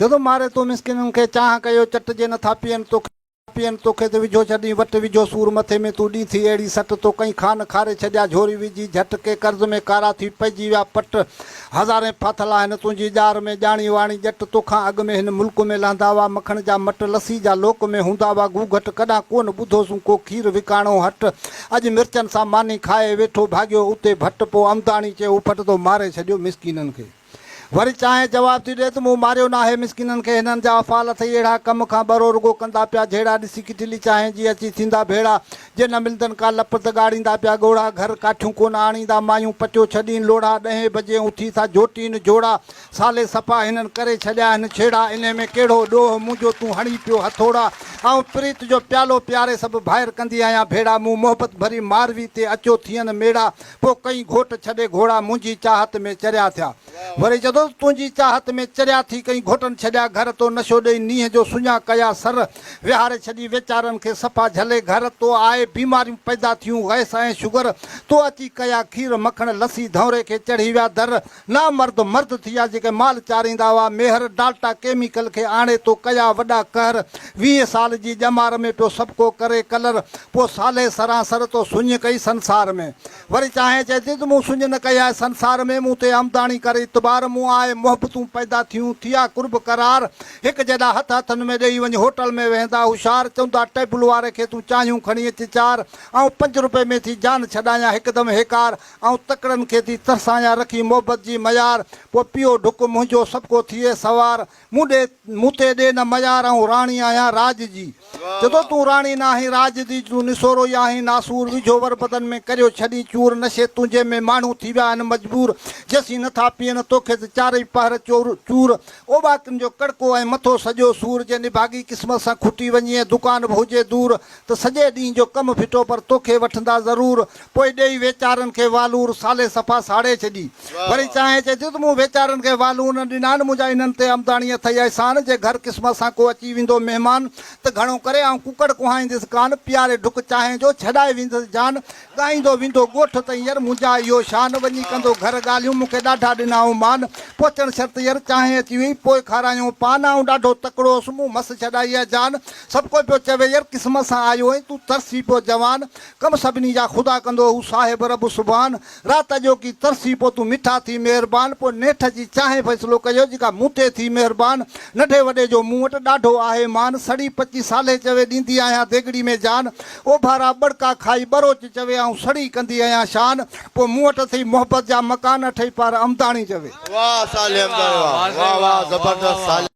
چوندو ماري تو مسڪينن کي چانهه ڪيو چٽ جي نٿا پيئن توکي پيئن توکي ته وجهو ڇڏين وٽ وجهو سور مٿي ۾ تون ڏين ٿي اهڙي سٽ تو ڪئين خان کاري ڇڏيا جهوري وجهي جهٽ ڪي قرض ۾ ڪارا ٿي پئجي ويا پٽ هزارين ڦاٿل آهن تنهنجي ڄار ۾ ڄاڻي واڻي ڄٽ توکان اڳ ۾ هن ملڪ ۾ لهندا هئا مکڻ جا مٽ لسي جا لوڪ ۾ هوندا هئا گوگهٽ ڪڏهن ڪونه ٻڌوسون ڪو کير وڪاڻو هٽ اڄ مرچن سان ماني کائي ويٺو ڀاڳيو اتي ڀٽ پو امداڻي چي اڦٽ تو ماري ڇڏيو مسڪينن کي. وري چانهه جواب ٿي ڏئي ته مون ماريو ناهي مسڪينن کي هنن جا افعال اٿئي اهڙا ڪم کان ٻرو رڳو ڪندا پيا جهيڙا ڏسي ڪٽلي چانهه جي اچي ٿيندا ڀيڙا جي نه ملندن ڪا لپ ته ڳاڙيندا پيا ڳوڙها گهر ڪاٺيون ڪونه آڻيندا مايون پٽيو ڇڏين لوڙها ڏهين بجي اٿي ٿا جوٽين جوڙا صالح صفا هنن ڪري ڇڏيا آهن ڇيڙا انهي ۾ ڪهڙو ڏوهه منهنجو تون هڻي پيو هٿوڙا آئون پريت جو پيالو پياري سڀ ڀائر ڪندي آهيان ڀيڙا مون محبت ڀري ماروي تي اچو ٿين ميڙا پوء ڪئين گهوٽ ڇڏي گهوڙا منهنجي چاهت ۾ چريا ٿيا. وري چوندو ته تنهنجي چاهت ۾ چريا ٿي ڪئين گهوٽن ڇڏيا گهر تو نشو ڏئي نينهن جو سڃا ڪيا سر ويهاري ڇڏي ويچارن کي صفا جهلي گهر تو آئي بيماريون پيدا ٿيون غيس ۽ شگر تو اچي ڪيا کير مکڻ لسي ڌؤنري کي چڙهي ويا در نا مرد مرد ٿيا جيڪي مال چاريندا هئا ميهر ڊالٽا ڪيميڪل کي آڻي تو ڪيا وڏا قهر 20 سال جي ڄمار ۾ پيو سڀڪو ڪري ڪلر پوء صالح سران سر تو سڃ ڪئي سنسار ۾ وري چانهه چئي ٿي ته مون سڃ نه ڪئي آهي سنسار ۾ مون تي آمداڻي ڪر اعتبار مون آء محبتون پيدا ٿيون ٿيا قرب قرار هڪ جيڏا هٿ هٿن ۾ ڏيئي وڃ هوٽل ۾ ويهندا هوشيار چوندا ٽيبل واري کي تون چانهيون کڻي اچ چار آئون پنج روپئي ۾ ٿي جان ڇڏايان هڪدم هيڪار آئون تڪڙن کي ٿي ترسايان رکي محبت جي ميار پوء پيو ڍڪ منهنجو سڀڪو ٿئي سوار مون ڏي مون تي ڏي نه ميار آئون راڻي آهيان راڄ جي چوندو تون راڻي نه آهين راڄ جي تون نسورو ئي آهين ناسور وجهو ور بدن ۾ ڪريو ڇڏين چور نشي تنهنجي ۾ ماڻهو ٿي ويا آهن مجبور جيسين نه ٿا پيئن توکي ته چارئي پهر چور چور اوٻاڪن جو ڪڙڪو ۽ مٿو سڄو سور جي نڀاڳي قسمت سان کٽي وڃي ۽ دڪان به هجي دور ته سڄي ڏينهن جو ڪم ڦٽو پر توکي وٺندا ضرور، پوء ڏيئي ويچارن کي والور، صالح صفا ساڙي ڇڏي. وري چانهه چئي ٿي ته مون ويچارن کي والور نه ڏنا آهن، منهنجا انهن تي امداڻي اٿئي احسان، جي گهر قسمت سان ڪو اچي ويندو مهمان ته گهڻو ڪري آئون ڪڪڙ ڪهائينديس ڪان، پياري ڍڪ چانهه جو ڇڏائي ويندس جان، ڳائيندو ويندو ڳوٺ تائين ير منهنجا اهو شان، وڃي ڪندو گهر ڳالهيون مون کي ڏاڍا ڏنائون مان، پهچڻ شرط ير چانهه اچي وئي، پوء کارايائون پان، آئون ڏاڍو تڪڙو هوس مون مس ڇڏائي آ جان، سڀ ڪو پيو چوي ير قسمت سان آيو آهين تون ترسي پيو جوان ڪم سڀني جا خدا ڪندو هو صاحب رب سبحان رات اڄوڪي ترسي پو تون مٺا ٿي مهربان پوء نيٺ اچي چانهه فيصلو ڪيو جيڪا مون تي ٿي مهربان ننڍي وڏي جو مون وٽ ڏاڍو آهي مان سڙي پچي صالح چوي ڏيندي آهيان ديڳڙي ۾ جان اوڀارا ٻڙڪا کائي ٻروچ چوي آئون سڙي ڪندي آهيان شان پوء مون وٽ اٿئي محبت جا مڪان اٺئي پار امداڻي چوي. واه صالح امداڻي واه واه واه زبردست صالح.